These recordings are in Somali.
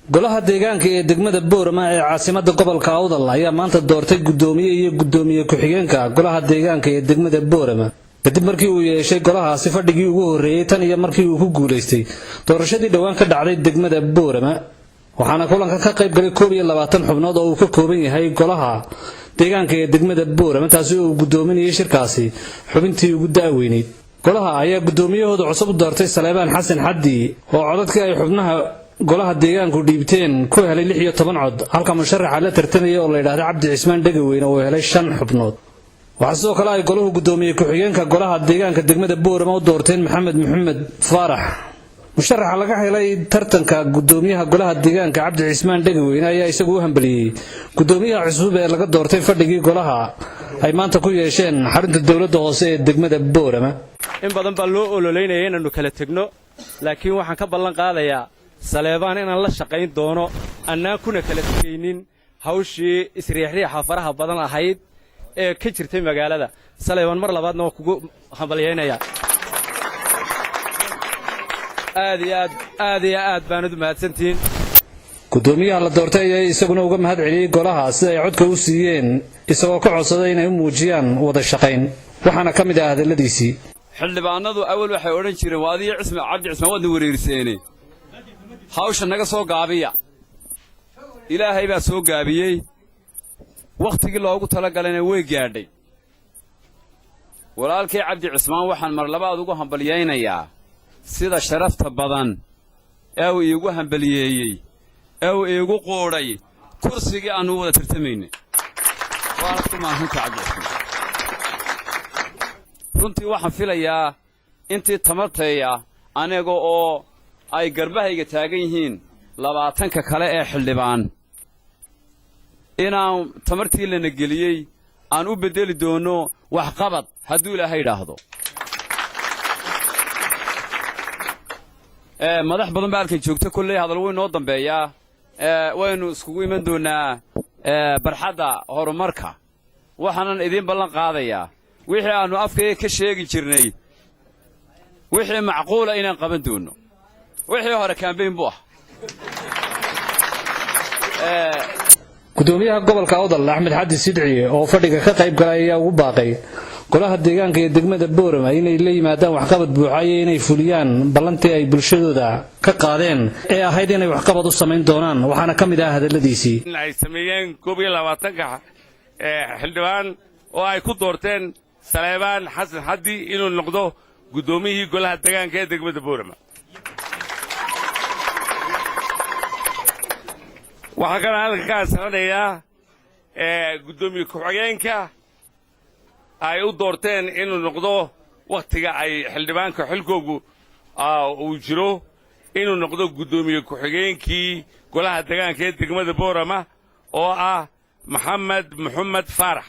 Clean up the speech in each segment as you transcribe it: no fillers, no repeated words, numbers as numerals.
Golaha deegaanka ee degmada Boorama ee caasimada gobolka Awdal ayaa maanta doortay guddoomiye iyo guddoomiye ku-xigeenka golaha deegaanka ee degmada Boorama, kadib markii uu yeeshay golahaasi fadhigii ugu horreeyey tan iyo markii uu ku guulaystay doorashadii dhowaan ka dhacday degmada Boorama. Waxaana kulanka ka qayb galay 21 xubnood oo uu ka kooban yahay golaha deegaanka ee degmada Boorama, taasi oo uu guddoominayay shirkaasi xubintii ugu da'weyneyd. Golaha ayaa guddoomiyahooda cusub u doortay Saleebaan Xasan Xaddi, oo codadkii ay xubnaha golaha deegaanku dhiibteen ku helay 16 cod, halka musharaxa la tartamaya oo la yidhaahda Cabdi Cismaan Dhegaweyne uu helay shan xubnood. Waxaa sidoo kale ay golahu guddoomiye ku-xigeenka golaha deegaanka degmada Boorama u doorteen Maxamed Maxamed Faarax. Musharaxa laga helay tartanka guddoomiyaha golaha deegaanka, Cabdi Cismaan Dhegaweyne, ayaa isagu u hambaliyey guddoomiyaha cusub ee laga doortay fadhigii golaha ay maanta ku yeesheen xarunta dowladda hoose ee degmada Boorama. In badan baa loo ololeynaya inaannu kala tegno, laakiin waxaan ka ballan qaadayaa Saleebaan inaan la shaqayn doono, annaan kuna kala tegaynin hawshii isriixriixa faraha badan ahayd ee ka jirtay magaalada. Saleebaan, mar labaadna waan kugu hambalyaynayaa. Aad iyo aad, aad iyo aad baanad u mahadsantihiin. Guddoomiyaha la doortay ayaa isaguna uga mahad celiyey golaha sida ay codka u siiyeen, isagoo ka codsaday inay u muujiyaan wada shaqayn. Waxaana ka mid ah hadalladiisii: Xildhibaanadu awal waxay odhan jireen, "Waa adiyo Cisma, Cabdi Cismaan, waadna wareeriseene, hawsha naga soo gaabiya." Ilaahay baa soo gaabiyey, wakhtigii loogu talagalayna way gaadhay. Walaalkay Cabdi Cismaan waxaan mar labaad ugu hambalyaynayaa sida sharafta badan ee uu iigu hambaliyeeyey ee uu iigu quudhay kursigii aannu wada tartamaynay. Waana ku mahadsantahay, Cabdi Cismaan. Runtii waxaan filayaa intii tamartaya, aniga oo ay garbahayga taagan yihiin 20-ka kale ee xildhibaan, inaan tamartii lana geliyey aan u beddeli doonno waxqabad, hadduu Ilaahay idhaahdo. Madax badan baa halkan joogta. Kolley hadal wuu inoo dambeeyaa. Waynu iskugu iman doonnaa barxadda horumarka. Waxaanan idiin ballan qaadayaa wixii aannu afkayga ka sheegi jirnay, wixii macquula inaan qaban doonno. Wixii hore campaign buu ah. Gudoomiyaha gobolka Awdal, Axmed Xaddi Sidci, oo fadhiga ka qayb galay, ayaa ugu baaqay golaha deegaanka ee degmada Boorama inay la yimaadaan waxqabad buuxa iyo inay fuliyaan ballantii ay bulshadooda ka qaadeen ee ahayd inay waxqabad u samayn doonaan. Waxaana ka mid ah hadalladiisii: Ay sameeyeen 21-ka xildhibaan oo ay ku doorteen Saleebaan Xasan Xaddi inuu noqdo guddoomiyihii golaha deegaanka ee degmada Boorama. Waxaa kaloo halka ka ansixinayaa guddoomiye ku-xigeenka ay u doorteen inuu noqdo, wakhtiga ay xildhibaanka xilkoogu uu jiro, inuu noqdo guddoomiye ku-xigeenkii golaha deegaanka ee degmada Boorama, oo ah Maxamed Maxamed Faarax.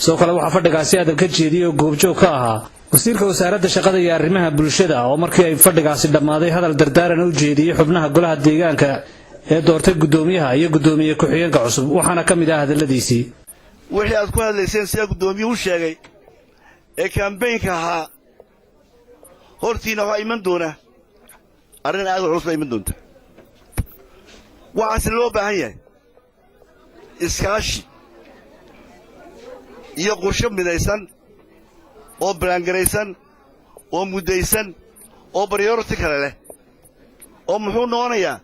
Sidoo kale waxaa fadhigaasi hadal ka jeediyey oo goobjoog ka ahaa wasiirka wasaaradda shaqada iyo arrimaha bulshada, oo markii ay fadhigaasi dhammaaday hadal dardaaran u jeediyey xubnaha golaha deegaanka ee doortay guddoomiyaha iyo guddoomiye ku-xigeenka cusub. Waxaana ka mid ah hadalladiisii: Wixii aad ku hadlayseen, sidaa guddoomiyuhu u sheegay, ee campaignka ahaa, hortiina waxaa iman doona arrin aad u culus baa iman doonta. Waxaase loo baahan yahay iskaashi iyo qorshe midaysan oo balaangaraysan oo muddaysan oo priority kale leh, oo muxuu noqonayaa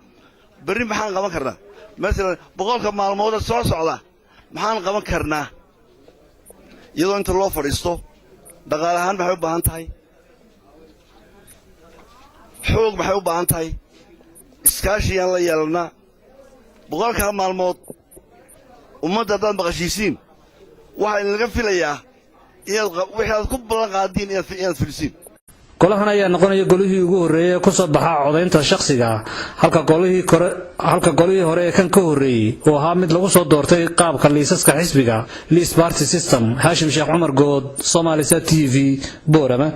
berri, maxaan qaban karnaa, masalan 100-ka maalmooda soo socda maxaan qaban karnaa, iyadoo inta loo fadhiisto dhaqaale ahaan maxay u baahan tahay, xoog maxay u baahan tahay, iskaashiyaan la yeelannaa. 100-kaa maalmood ummadda haddaad maqashiisiin, waxaa idinlaga filayaa inaad wixii aad ku ballan qaadiin inaad fulisiin. Golahan ayaa noqonaya golihii ugu horreeyay ee kusoo baxa codaynta shakhsiga, halka golihii hore ee kan ka horreeyey uu ahaa mid lagu soo doortay qaabka liisaska xisbiga, list party system. Haashim Sheekh Cumar Good, Somalisat TV, Boorama.